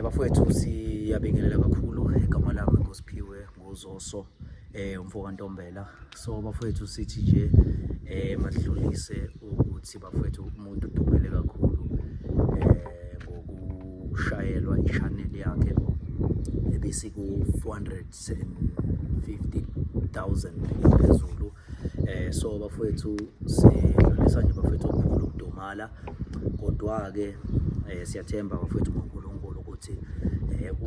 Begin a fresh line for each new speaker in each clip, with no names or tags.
Bafowethu, siyabingelela kakhulu. Igama lami nguSiphiwe nguZoso, umfo kaNtombela. So bafowethu, sithi nje madlulise ukuthi bafowethu umuntu udumele kakhulu ngokushayelwa i-channel yakhe ebisiku 450,000 phezulu. So bafowethu, sidlulisa nje bafowethu okukhulu ukudumala, kodwa ke siyathemba bafowethu ngoNkulunkulu ukuthi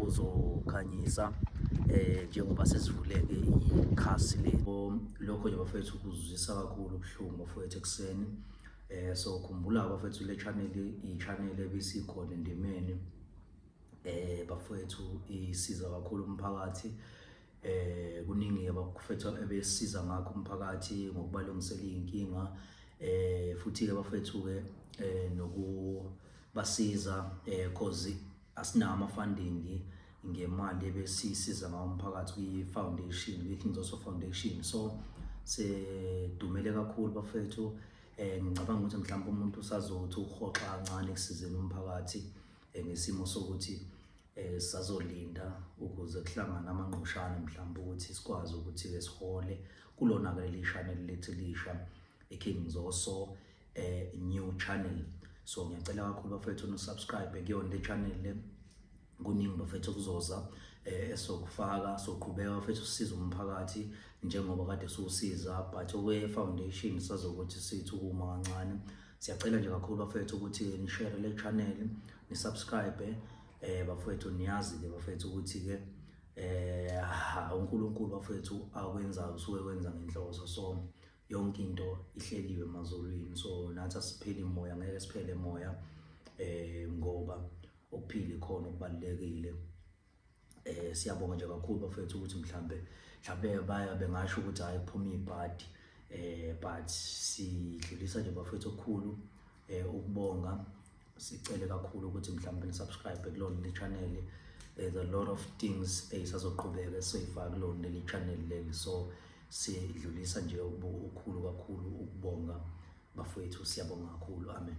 uzokhanyisa njengoba sesivuleke ikhasi le. Lokho nje bafowethu kuzwisa kakhulu ubuhlungu bafowethu ekuseni. So khumbula bafowethu, le channel, i-channel ebisikhona endimeni bafowethu, isiza kakhulu umphakathi. Kuningi bafethu ebesiza ngakho umphakathi ngokubalungisela izinkinga, futhi ke bafethu ke nokubasiza cause asinawo ama funding ngemali ebesisiza ngawo umphakathi kwi-foundation, kwi-King Zoso Foundation. So sedumele kakhulu bafethu. Ngicabanga ukuthi mhlawumbe umuntu usazothi uhoxa kancane ekusizeni umphakathi ngesimo sokuthi sisazolinda ukuze kuhlangane amangqoshana, mhlawumbe ukuthi sikwazi ukuthi ke sihole kulona ke leli channel lethu elisha, iKing Zoso new channel. So ngiyacela kakhulu bafethu no subscribe kuyona le channel le. Kuningi bafethu kuzoza esokufaka. Soqhubeka bafethu sisiza umphakathi njengoba kade siwusiza, but okwe foundation sazokuthi sithi ukuma kancane. Siyacela nje kakhulu bafethu ukuthi ni share le channel, ni subscribe bafethu. Niyazi ke bafethu ukuthi ke uNkulunkulu bafethu akwenza usuke kwenza ngenhloso, so yonke into ihleliwe emazulwini. So nathi asipheli moya, ngeke siphele moya ngoba ukuphila ikhona okubalulekile. Siyabonga nje kakhulu bafethu ukuthi mhlambe baya bengasho ukuthi hayi, kuphuma ibhadi, but sidlulisa nje bafethu okukhulu ukubonga. Sicele kakhulu ukuthi mhlambe ni subscribe kulona le channel. There's a lot of things ezisazoqhubeka esifaka kulona leli channel leli. So sidlulisa nje okukhulu kakhulu ukubonga bafowethu, siyabonga kakhulu, amen.